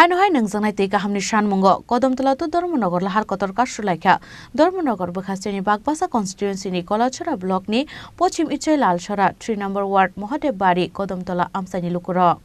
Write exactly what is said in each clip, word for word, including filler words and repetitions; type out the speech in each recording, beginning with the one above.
Ano hai nungjaknai twi kahamni sanmungo Kodamtola to Dharmanagar lahar kotor kasu laikha. Dharmanagar bwkhasteni Bagbasa constituency ni Kolachora block ni Pochim Ichai Lalsora three number ward Mahadev Bari Kodamtola amchaini lukurok.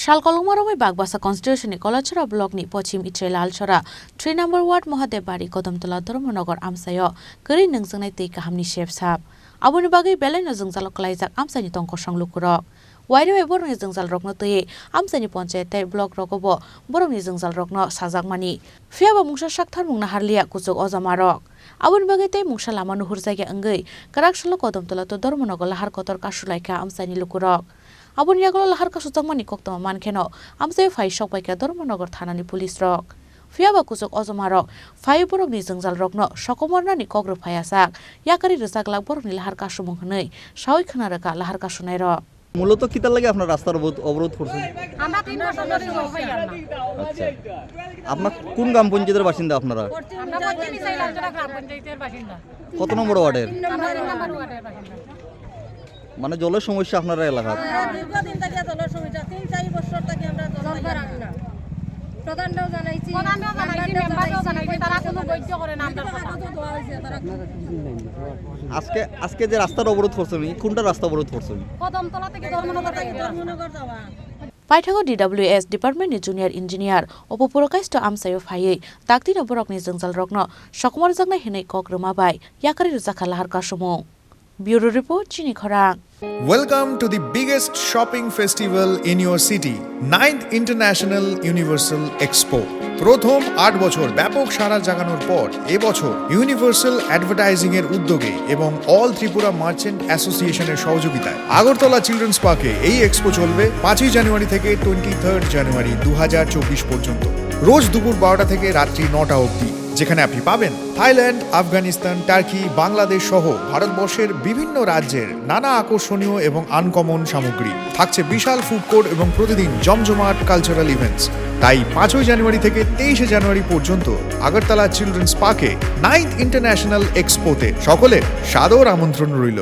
Sal kolokma romwi Bagbasa constituency ni Kolachora block ni Pochim Ichai Lalsora three number ward Mahadev Bari Kodamtola Dharmanagar amchaio kwrwi nungjaknai twi kahamni sepsap. Aboni bagwi belaino jwngjalo kwlaijak amchaini tong kosong lukurok. Wairwi bai borokni jwngjalrokno twiwi amchaini ponchayat tei block rogo bo borokni jwngjalrokno sajakmani. Phiyaba mungsa saktharmung naharliya kuchuk ojomarok. Aboni bagwi tei mungsa lama nuhurjakya wngwi kwrak salo Kodamtola to Dharmanagar lahar kotor kasu laikha amchaini lukurok. Aboni yagulo lahar kasujakmani koktwma mankheno amchaio phai sokbaikha Dharmanagar thanani police rok. Phiyaba kuchuk ojomarok phaiwi borokni jwngjalrokno sokomornani kok rwphaiyasak, yakari rwchaglak borokni lahar kasumung hwnwi sawi khwna rwkha lahar kasunairok. মূলত কিতার লাগি আপনারা রাস্তার অবরোধ, অবরোধ করছেন? আমরা তিন বছর ধরে জল পাই না। আচ্ছা, আপনার কোন গ্রাম পঞ্চায়েতের বাসিন্দা আপনারা? আমরা পশ্চিম ইসাইলাঞ্চড়া গ্রাম পঞ্চায়েতের বাসিন্দা। কত নম্বর ওয়ার্ডের? আমরা তিন নম্বর ওয়ার্ডের বাসিন্দা। মানে জলের সমস্যা আপনারা এলাকার? আমরা দীর্ঘদিন থেকে জলের সমস্যা, তিন চারি বছর থেকে আমরা জল পাই না। প্রধানরাও জানাইছি, প্রধানরাও জানাইছি, মেম্বাররাও জানাইছি, তারা কোনো গ্রহণ করে না আমরার কথা। আজকে, আজকে যে রাস্তার অবরোধ করছেন, কোনটা রাস্তা অবরোধ করছেন? কদমতলা থেকে ধর্মনগর যাওয়া। Paithago D W S department ni junior engineer Opopuro Kaisto amchaio phaiwi taktino borokni jwngjalrokno sokomorjaknai hwnwi kok rwma bai yakari rwjakha lahar kasumung. Bureau report, Chini Khorang. Welcome to the biggest shopping festival in your city, ninth International Universal Expo. প্রথম আট বছর ব্যাপক সাড়া জাগানোর পর এবছর universal advertising এর উদ্যোগে এবং অল ত্রিপুরা মার্চেন্ট অ্যাসোসিয়েশনের সহযোগিতায় আগরতলা চিলড্রেন্স পার্কে এই এক্সপো চলবে পাঁচই জানুয়ারি থেকে টোয়েন্টি থার্ড জানুয়ারি দু হাজার চব্বিশ পর্যন্ত, রোজ দুপুর বারোটা থেকে রাত্রি নটা অবধি, যেখানে আপনি পাবেন থাইল্যান্ড, আফগানিস্তান, টার্কি, বাংলাদেশ সহ ভারতবর্ষের বিভিন্ন রাজ্যের নানা আকর্ষণীয় এবং আনকমন সামগ্রী। থাকছে বিশাল ফুড কোর্ট এবং প্রতিদিন জমজমাট কালচারাল ইভেন্টস। তাই পাঁচই জানুয়ারি থেকে তেইশে জানুয়ারি পর্যন্ত আগরতলা চিলড্রেন্স পার্কে নাইন্থ ইন্টারন্যাশনাল এক্সপোতে সকলের সাদর আমন্ত্রণ রইল।